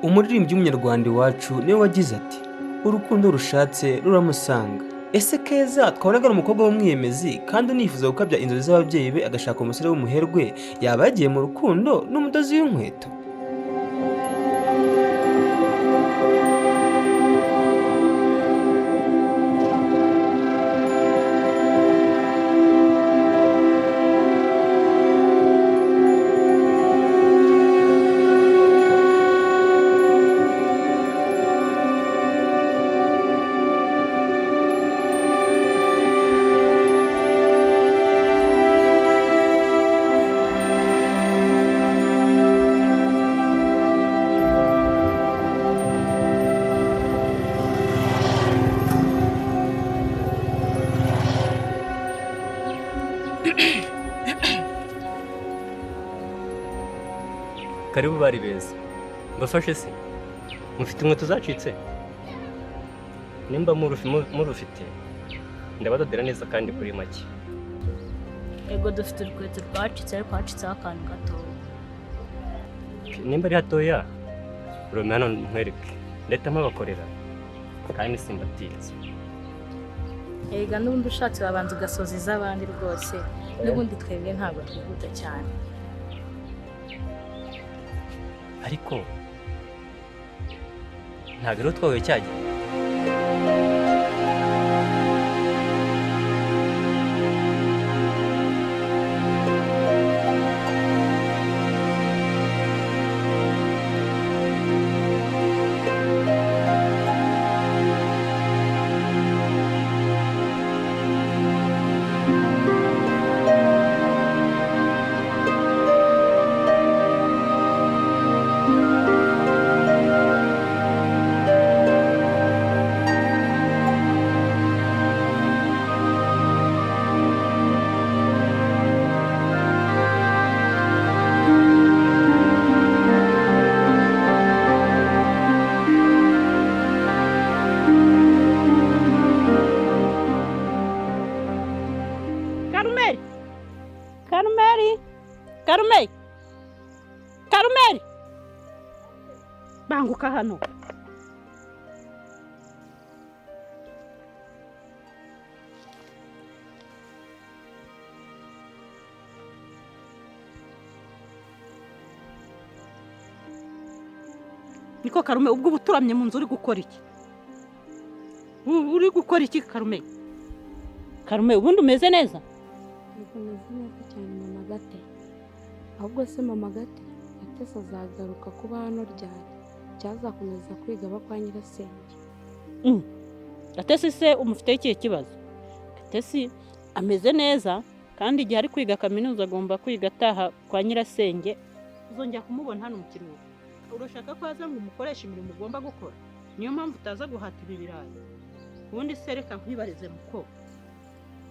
Umuririmbyi w'umunyarwanda iwacu niwe wagize ati: "Urukundo rushatse ruramusanga." Ese Keza twabonaga ari umukobwa w'umwiyemezi kandi unifuza gukabya inzozi z'ababyeyi be, agashaka umusore w'umuherwe, yaba yagiye mu rukundo n'umudozi w'inkweto? Karibu bari beza, mbafashe se? Mufite inkweto zacitse? Nimba murufite ndabadodera neza kandi kuri make. Ego, dufite urukweto rwacitse, ariko hacitseho akantu gatoya. Nimba ari hatoya, urome hano nkwereke, ndahita mpabakorera kandi simbatinze. Erega n'ubundi ushatse wabanza ugasoza iz'abandi rwose, n'ubundi twebwe ntabwo twihuta cyane. Ariko ntabwo rero twahuye cyagihe. Karumeri! Karumeri! Karumeri! Karumeri! Banguka hano. Niko Karume, ubwo uba uturamye mu nzu uri gukora iki? Uri gukora iki, Karume? Karume, ubundi umeze neza? Yego, meze neza cyane, mama Gate. Ahubwo se mama Gate, Gatesi azagaruka kuba hano ryari? Cyazakomeza kwiga aba kwa nyirasenge? Gatesi se umufiteho ikihe kibazo? Gatesi ameze neza, kandi igihe ari kwiga kaminuza agomba kwiga ataha kwa nyirasenge. Uzongera kumubona hano mu kiruhuko. Urashaka ko aza ngo umukoreshe imirimo ugomba gukora? Niyo mpamvu utaza guhata ibi birayi. Ubundi se reka nkwibarize, muko.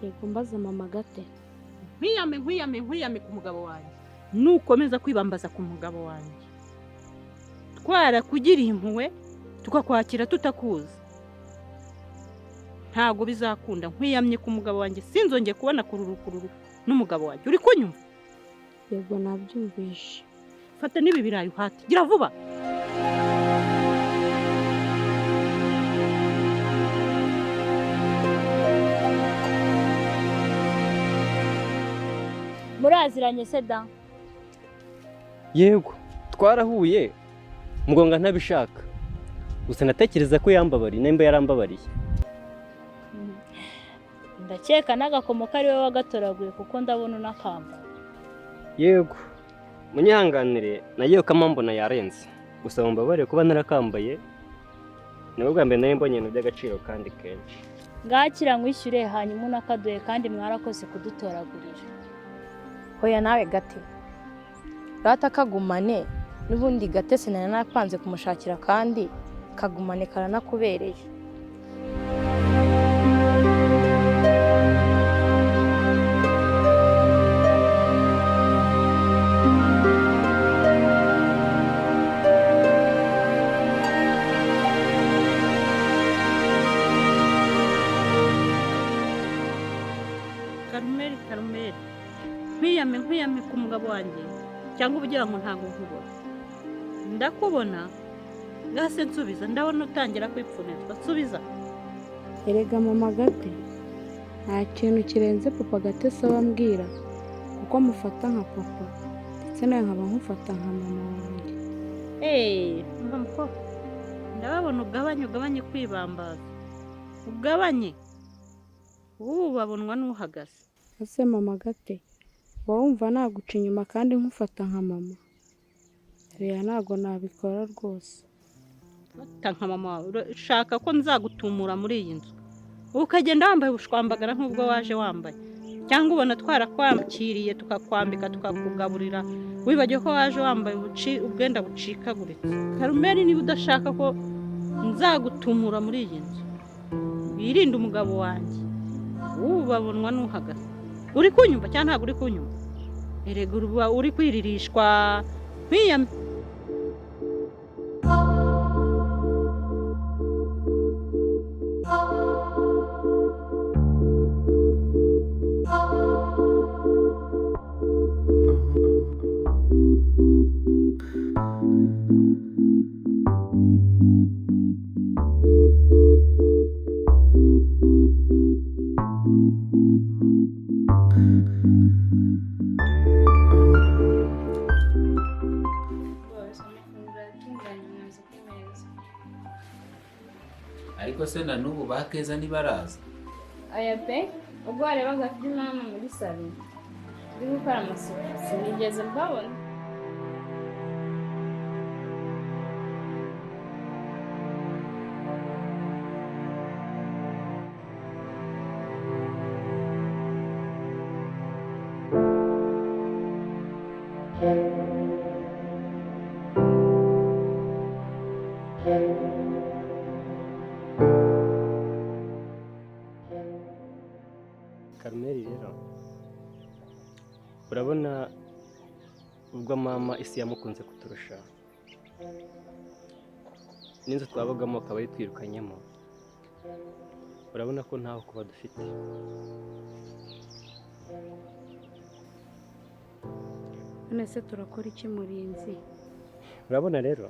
Yego, mbaza mama Gate. Nkwiyame, nkwiyame, nkwiyame ku mugabo wanjye. Nukomeza kwibambaza ku mugabo wanjye, twarakugiriye impuhwe tukakwakira tutakuzi, ntabwo bizakunda. Nkwiyamye ku mugabo wanjye, sinzongeye kubona kururu kururu n'umugabo wanjye. Uri kunyumva? Yego, nabyumvishe. Fata n'ibi birayi uhate, gira vuba. Muraziranye se da? Yego, twarahuye mugonga ntabishaka, gusa natekereza ko yambabariye, nimba yarambabariye. Ndakeka n'agakomo ko ari we wagatoraguye, kuko ndabona unakamba. Yego, munyihanganire, nagiye kamambona yarenze, gusa mumbabarire kuba narakambaye. Nibwo bwa mbere nari mbonye ibintu by'agaciro kandi kenshi. Ngakira nkwishyure, hanyuma unakaduhe, kandi mwarakoze kudutoragurira. Hoya nawe Gate, rata kagumane, n'ubundi Gate sinari napanze kumushakira, kandi kagumane karanakubereye. Karumeri, Karumeri, nkwiyame, nkwiyame ku mugabo wanjye, cyangwa uba ugira ngo ntabwo nkubona? Ndakubona. Ngase nsubiza, ndabona utangira kwipfunitwa, nsubiza. Erega mama Gate, nta kintu kirenze papa Gatesi aba ambwira, kuko mufata nka papa ndetse nawe nkaba nkufata nka mama wanjye. Eee, mva mukobwa, ndababona ugabanye, ugabanye kwibambaza, ugabanye. Ubu babonwa n'uhagaze. Ese mama Gate, uba wumva naguca inyuma kandi nkufata nka mama? Oya, ntabwo nabikora rwose. Fata nka mama wawe, ushaka ko nzagutumura muri iyi nzu ukagenda wambaye ubushwambagara nk'ubwo waje wambaye, cyangwa ubona twarakwakiriye tukakwambika tukakugaburira, wibagiwe ko waje wambaye ubwenda bucikaguritse. Karumeri, niba udashaka ko nzagutumura muri iyi nzu, wirinde umugabo wanjye. Ubu babonwa n'uhagaze. Uri kunyumva cyangwa ntabwo uri kunyumva? Erega uba uri kwiririshwa nkwiyame. Ariko se na n'ubu ba Keza ntibaraza? Aya pe, ubwo warebaga filime hano muri salo turi gukora amasuku sinigeze mbabona. Karumeri rero, urabona ubwo mama isi yamukunze kuturusha, n'inzu twabagamo akaba yitwirukanyemo, urabona ko ntaho kuba dufite. None se turakora iki Murinzi? Urabona rero,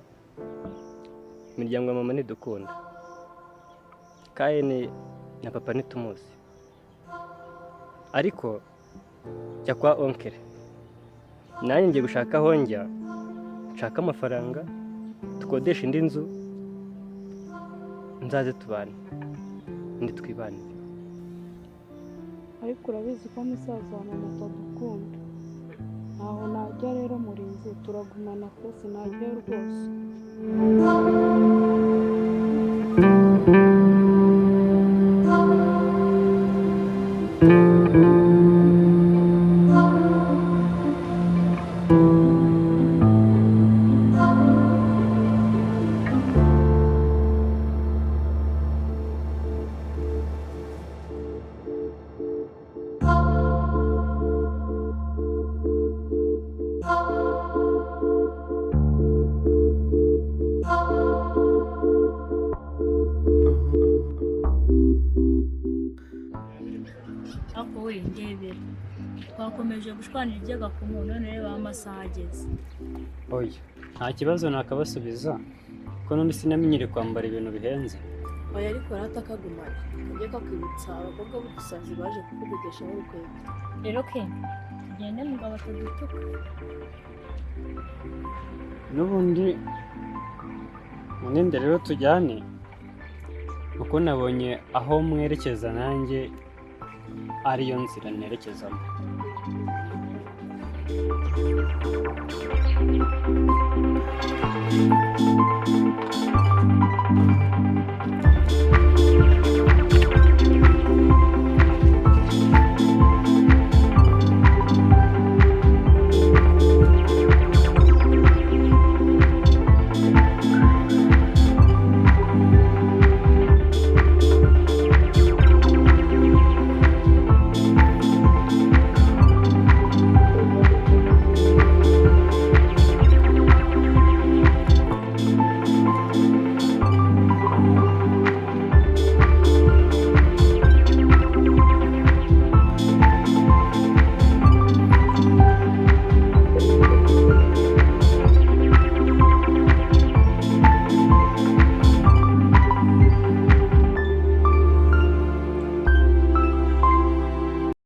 imiryango ya mama ntidukunda, Kayini na papa ntitumuzi, ariko jya kwa onkere, nanjye ngiye gushaka aho njya, nshaka amafaranga tukodesha indi nzu, nzaze tubane indi twibanire. Ariko urabizi ko musaza wa mama atadukunda, ntaho najya rero Murinzi, turagumana pe, sinajyayo rwose. Ariko we ndebera, twakomeje gushwanira iby'agakomo, none reba aho amasaha ageze. Oya, nta kibazo nakabasubiza, kuko n'undi sinamenyere kwambara ibintu bihenze. Oya, ariko ratakagumana kajye kakwibutsa abakobwa b'udusazi baje kukudodesha urukweto. Rero ke tugende mugabo atadutuka. N'ubundi munende rero tujyane, kuko nabonye aho mwerekeza nanjye ariyo nzira nerekezamo.